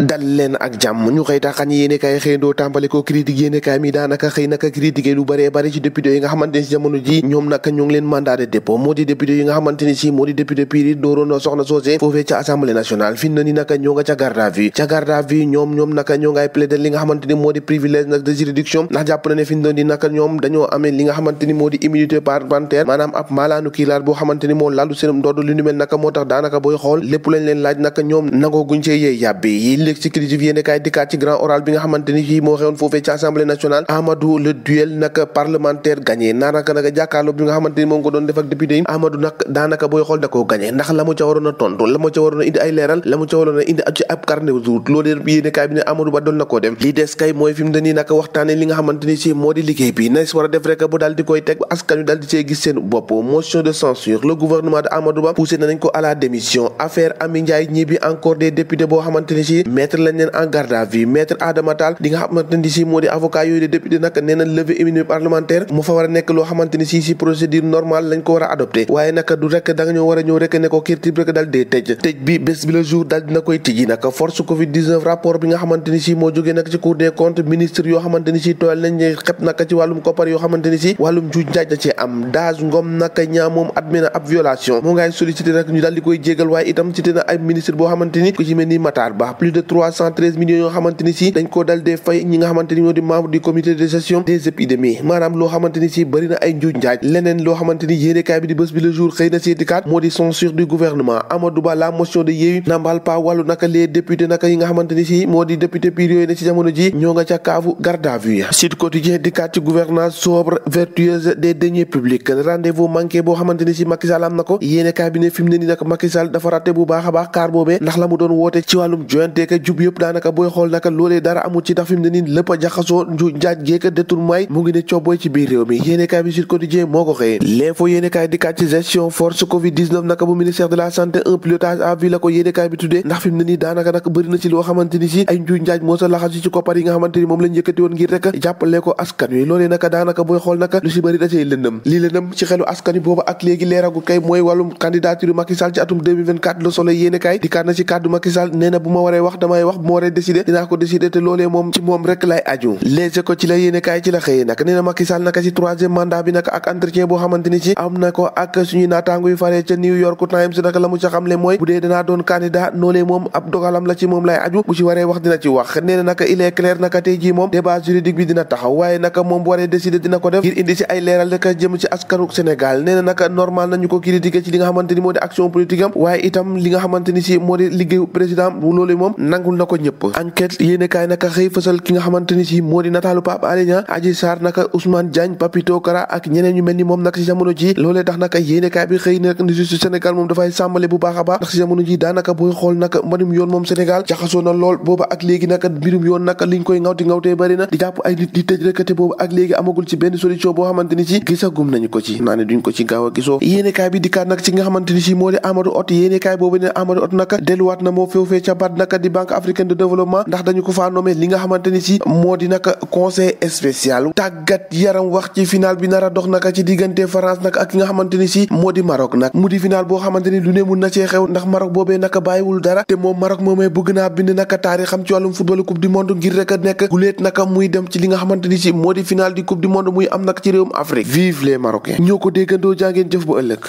dal leen ak jàmm ñu xëy taxañ yéene kaay xëyndoo tàmbale ko critique yéene kaay mi daanaka xëy naka critiqué lu bëree bëri ci député yi nga xamante ni si jamono ji ñoom naka ñu ngi leen mandat de dépôt moo di député yi nga xamante ni si moo di député Pire dooroon soxna soosé foofee ca assemblée nationale fi na ni naka ñoo nga ca garde à vue ñoom naka ñoo ngay plaider li nga xamante ni moo di privilège nag de juridiction ndax jàpp na ne fi na ni naka ñoom dañoo amee li nga xamante ni moo di immunité parlementaire maanaam ab maalaanu kiilaar boo xamante ni moo lalu seen ndodd lu ñu mel naka moo tax daanaka booy xool lépp lañ leen laaj naka ñoom nangoo guñ cee yee yàbbi yi l'exécutif yéene kaay dikkaat ci grand oral bi nga xamante ni fii moo xewoon foofee ci assemblée nationale Amadou le duel naka parlementaire gagné naanaka naka jàkkaarloo bi nga xamante ni moom ko doon def ak député yi Amadou nag daanaka booy xool da koo gagné ndax la mu ca waroon a tontu la mu ca waroon a indi ay leeral la mu ca waroon a indi ci ab carnet de route loolu yéene kaay bi ne Amadou Ba doon na koo dem li des kay mooy fi mu ne nii naka waxtaane li nga xamante ni si moo di liggéey bi na war a def rek bu daal di koy teg askan wi daal di cee gis seen bopp motion de censure le gouvernement de Amadou Ba poussé nañ ko à la démission affaire Amy Ndiaye ñibbi encore des députés boo xamante ni si maître lañ leen en garde à vue maître Adama Tall di nga xamante ni si moo di avocat yooyu de député nag nee na lever immunité parlementaire mu fa war a nekk loo xamante ni si procédure normale lañ ko war a adopté waaye nag du rek da nga ñoo war a ñëw rek ne ko kirtib rek daal dee tëj bi bés bi le jour daal dina koy tijji nag force covid 19 rapport bi nga xamante ni si moo jógee nag ci cour des comptes ministre yoo xamante ni si tooyal nañ xep nag ci wàllum koppar yoo xamante ni si wàllum juuj njaaj da ci am daaj ngom naka ñaa moom admis na ab violation moo ngay sollicité nag ñu daal di koy jégal waaye itam cité na ay ministre boo xamante ni ku ci mel ni Matar Ba plus de 313 millions yoo xamante ni si dañ ko dal dee fay ñi nga xamante ni ñoo di membre du comité de gestion des épidémies maanaam loo xamante ni si bëri na ay njuuj njaaj leneen loo xamante ni yéenekaay bi di bés bi le jour xëy na seetikaat moo di censure du gouvernement Amadou Ba la motion de Yewwi n'emballe pas wàllu naka les députés naka yi nga xamante ni si moo di député Pire yooyu ne ci jamono ji ñoo nga ca kaafu garde à vue Sud Quotidien dikkaat ci gouvernance sobre vertueuse des deniers publics rendez-vous manqué boo xamante ni si Macky Sall am na ko yéenekaay bi ne fi mu ne ni nag Macky Sall dafa raté bu baax a baax kaar boobee ndax la mu doon woote ci wàllum joyanteeka jub yëpp daanaka booy xool naka loolee dara amul ci ndax fi mu ne nii lépp a jaxasoo njuuj njaaj geeka détournement mu ngi ne cooboy ci biir réew mi yéenekaay bi Sud Quotidien moo ko xëyee l'info yéenekaay dikkaat ci gestion force covid 19 naka bu ministère de la santé un pilotage à vue la ko yéenekaay bi tuddee ndax fi mu ne nii daanaka nag bëri na ci loo xamante ni si ay njuuj njaaj moo sa laxasi ci koppar yi nga xamante ni moom lañ yëkkati woon ngir rek jàppale ko askan wi loolee naka daanaka booy xool naka lu si bëri da cay lëndëm lii lëndëm ci xelu askan wi boobu ak léegi leeragu kay mooy wàllum candidature Macky Sall ci atum 2024 Le Soleil yéenekaay dikkaat na ci kàddu Macky Sall nee na bu ma waree wax damay wax bu ma waree décider dinaa ko décider te loolee moom ci moom rek lay aju léegi ko ci la yéenekaay ci la xëyee nag nee na Macky Sall naka ci troisième mandat bi naka ak entretien boo xamante ni ci am na ko ak suñuy naataango yu faree ca New York Times naka la mu ca xamle mooy bu dee danaa doon candidat loolee moom ab dogalam la ci moom lay aju bu ci waree wax dina ci wax nee na naka il est clair naka tey jii moom débat juridique bi dina taxaw waaye naka moom bu waree décider dina ko def ngir indi ci ay leeral rek jëm ci askanu Sénégal nee na naka normal nañu ko critiquer ci li nga xamante ni moo di action politique am waaye itam li nga xamante ni si moo di liggéeyu président bu loolu moom nangul na ko ñëpp enquête yéenekaay naka xëy fësal ki nga xamante ni si moo di nataalu Pape Alé Niang Adji Sarr naka Ousmane Diagne Papito Kara ak ñeneen ñu mel ni moom nag si jamono ji loolee tax naka yéenekaay bi xëy na ni justice Sénégal moom dafay sàmmale bu baax a baax ndax si jamono ji daanaka booy xool naka mbirum yoon moom Sénégal jaxasoo na lool booba ak léegi naka mbirum yoon naka liñ koy ngawtee bëri na di jàpp ay nit di tëj rek te boobu ak léegi amagul ci benn solution boo xamante ni si gisagum nañu ko ci naa ne duñ ko ci gaaw a gisoo yéenekaay bi dikkaat nag ci nga xamante ni si moo di Amadou Hott yéenekaay boobu ne Amadou Hott naka delluwaat na moo féewfee ca BAD naka di Banque africaine de développement ndax dañu ko faa nommé li nga xamante ni si moo di naka conseil spécial tàggat yaram wax ci final bi nar a dox naka ci diggante France nag ak ki nga xamante ni si moo di Maroc nag mu di final boo xamante ni lu ne mun na cee xew ndax Maroc boobee naka bàyyiwul dara te moom Maroc moomee bëgg naa bind naka taarixam ci wàllum football coupe du monde ngir rek a nekk guleet naka muy dem ci li nga xamante ni si moo di final di coupe du monde muy am nag ci réewum Afrique vive les Marocains ñoo ko déggandoo jàngeen jëf bu ëllëg